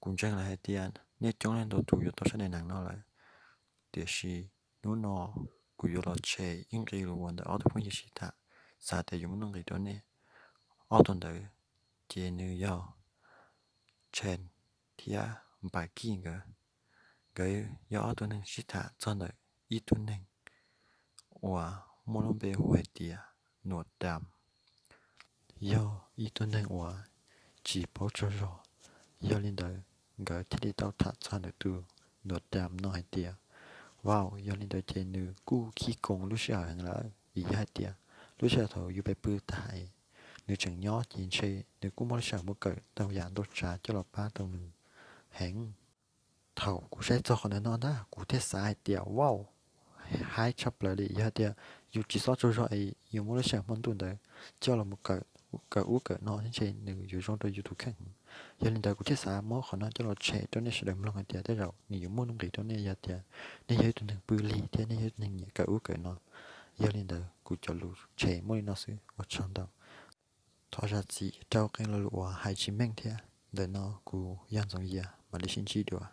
Kuv ntseeg lawm hais tias nej coob leej ntau tus yuav tau saib daim neeg no lawm, tiam sis hnub no kuv yuav los tshem ib nqi lus uas ntawm ob tug phooj ywg sib tham, xav tias yuav muaj nuj nqis rau nej. Ob tug ntawd ces nws yog Chen thiab Npam Kij nkawd. Nkawd yog ob tug neeg sib tham txog ntawm ib tug neeg uas muaj lub npe hu hais tias Nuam Dam, yog ib tug neeg uas tsis paub tsaug zog. Yog li ntawd, nkawd thiaj li tau tham txog ntawm tus Nuam Dam no hais tias, vau, yog li ntawd ces nws kuj khib koom lub sij hawm heev lawm, vim yog hais tias lub sij hawm thaum yus pais pw tag, nws tseem nyob ces ntshe nws kuj muaj lub sij hawm mus kawm tau yam ntau tsav coj los pab tau nws heev. Thaum kuv saib txog qhov ntawd no ntag, kuv thiaj xav hais tias, vau, haib tshaj plaws li. Yog hais tias yus tsis txhob tsaug zog es yus muaj lub sij hawm hmo ntuj ntawd coj los mus kawm ub kawm no, ntshe nws yuav zoo rau yus tus kheej. Yog li ntawd kuv thiaj xav muab qhov no coj los tshem rau nej sawv daws mloog hais tias tej zaum nws yuav muaj nuj nqis rau nej yog tias nej yog ib tug neeg pw lig thiab nej yog ib tug neeg nyiam kawm ub kawm no. Yog li ntawd kuv cov lus tshem muaj li no xwb, ua tsaug ntau. Thov zam txim rau qee lo lus uas hais tsis meej thiab. Ntawm no kuv yog Ntxoov Yias, mam li sib ntsib dua.